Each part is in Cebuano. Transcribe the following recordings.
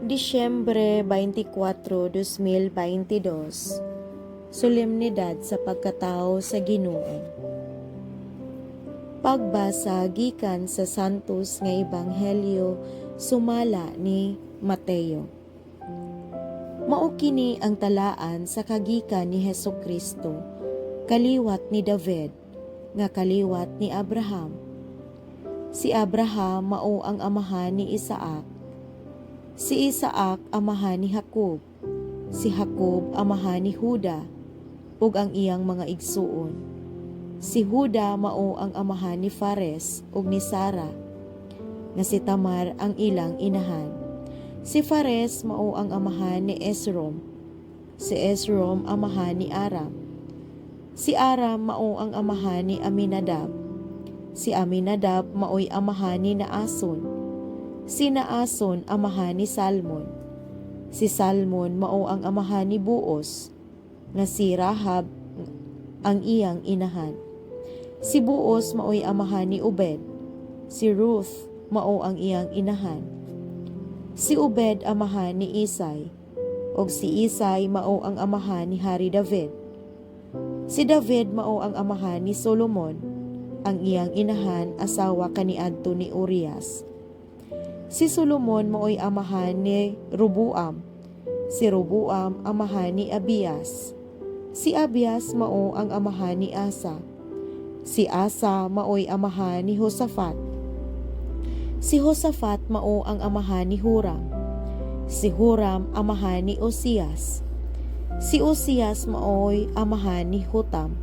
Disyembre 24, 2022. Solemnidad sa Pagkatao sa Ginoo. Pagbasa gikan sa Santos nga Ebanghelyo sumala ni Mateo. Mao kini ang talaan sa kagikan ni Hesus Kristo, kaliwat ni David, nga kaliwat ni Abraham. Si Abraham mao ang amahan ni Isaac. Si Isaac amahan ni Jacob. Si Jacob amahan ni Juda ug ang iyang mga igsuon. Si Juda mao ang amahan ni Fares ug ni Zara, nga si Tamar ang ilang inahan. Si Fares mao ang amahan ni Esrom. Si Esrom amahan ni Aram. Si Aram mao ang amahan ni Aminadab. Si Aminadab maoy amahan ni Naason. Si Naason amahan ni Salmon. Si Salmon mao ang amahan ni Boaz, nga si Rahab ang iyang inahan. Si Boaz maoy amahan ni Obed. Si Ruth mao ang iyang inahan. Si Obed amahan ni Isay, ug si Isay mao ang amahan ni Hari David. Si David mao ang amahan ni Solomon, ang iyang inahan asawa kaniadto ni Urias. Si Solomon maoy amahan ni Roboam. Si Roboam amahan ni Abias. Si Abias mao ang amahan ni Asa. Si Asa maoy amahan ni Josafat. Si Josafat mao ang amahan ni Huram. Si Huram amahan ni Osias. Si Osias maoy amahan ni Hutam.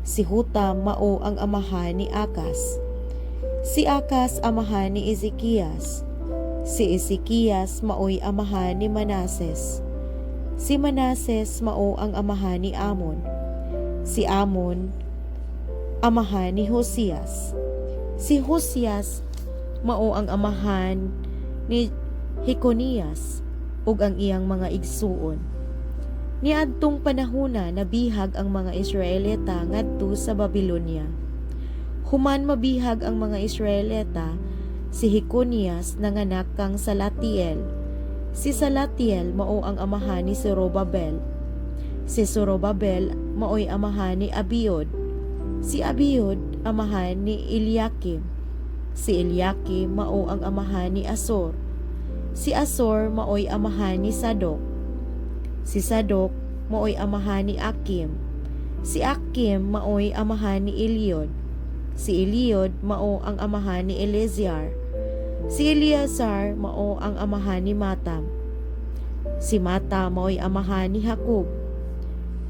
Si Hutam mao ang amahan ni Akas. Si Akas amahan ni Ezekias. Si Ezekias maoy amahan ni Manases. Si Manases mao ang amahan ni Amon. Si Amon amahan ni Josias. Si Josias mao ang amahan ni Jeconias ug ang iyang mga igsuon. Niadtong panahona, nabihag ang mga Israelita ngadto sa Babylonia. Human mabihag ang mga Israelita, si Jeconias nanganak kang Salatiel. Si Salatiel mao ang amahan ni Zorobabel. Si Zorobabel maoy amahan ni Abiud. Si Abiud amahan ni Eliakim. Si Eliakim mao ang amahan ni Asor. Si Asor maoy amahan ni Sadok. Si Sadok maoy amahan ni Akim. Si Akim maoy amahan ni Eliud. Si Eliud mao ang amahan ni Eleazar. Si Eleazar mao ang amahan ni Matam. Si Mata maoy amahan ni Jacob.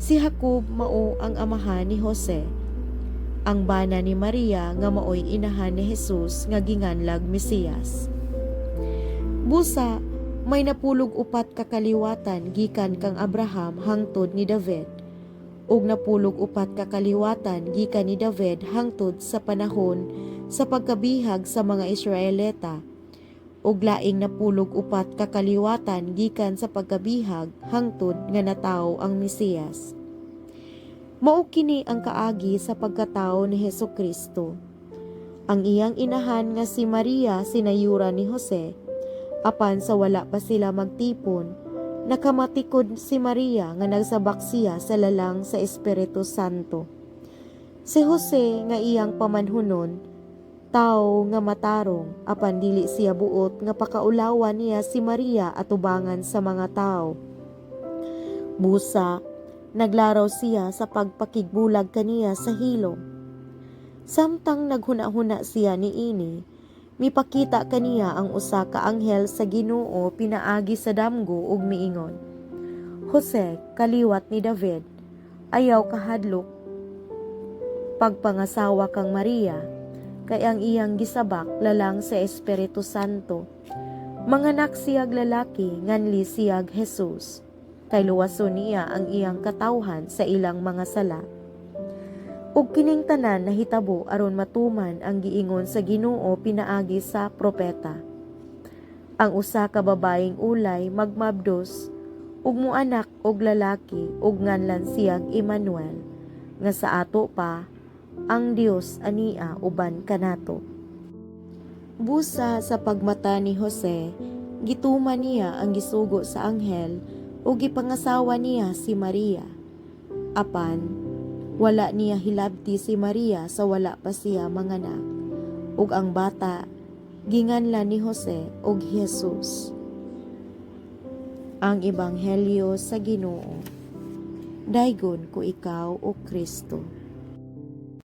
Si Jacob mao ang amahan ni Jose, ang bana ni Maria nga maoy inahan ni Jesus nga ginganlag Mesiyas. Busa, may 94 ka kaliwatan gikan kang Abraham hangtod ni David, ug 94 ka kaliwatan gikan ni David hangtod sa panahon sa pagkabihag sa mga Israelita, ug laing 94 ka kaliwatan gikan sa pagkabihag hangtod nga natawo ang Mesiyas. Mao kini ang kaagi sa pagkatawo ni Hesus Kristo. Ang iyang inahan nga si Maria sinayuran ni Jose, apan sa wala pa sila magtipon, nakamatikod si Maria nga nagsabak siya sa lalang sa Espiritu Santo. Si Jose nga iyang pamanhunon, tawo nga matarong, apan dili siya buot nga pakaulawan niya si Maria atubangan sa mga tao. Busa, naglaraw siya sa pagpakigbulag kaniya sa hilom. Samtang naghuna-huna siya niini, mipakita kaniya ang usa ka anghel sa Ginoo pinaagi sa damgo ug miingon, "Jose, kaliwat ni David, ayaw kahadlok pagpangasawa kang Maria, kay ang iyang gisabak lalang sa Espiritu Santo. Manganak siyag lalaki, nganli siyag Jesus, kay luwason niya ang iyang katawhan sa ilang mga sala." Ug kining tanan nahitabo aron matuman ang giingon sa Ginoo pinaagi sa propeta: "Ang usa ka babayeng ulay magmabdos ug moanak og lalaki ug nganlan siyag Emmanuel," nga sa ato pa, "Ang Dios ania uban kanato." Busa sa pagmata ni Jose, Gituman niya ang gisugo sa anghel ug gipangasawa niya si Maria. Apan wala niya hilabti si Maria sa wala pa siya manganak. Ug ang bata ginganlan ni Jose og Jesus. Ang Ebanghelyo sa Ginoo. Daygon ko ikaw, O Kristo.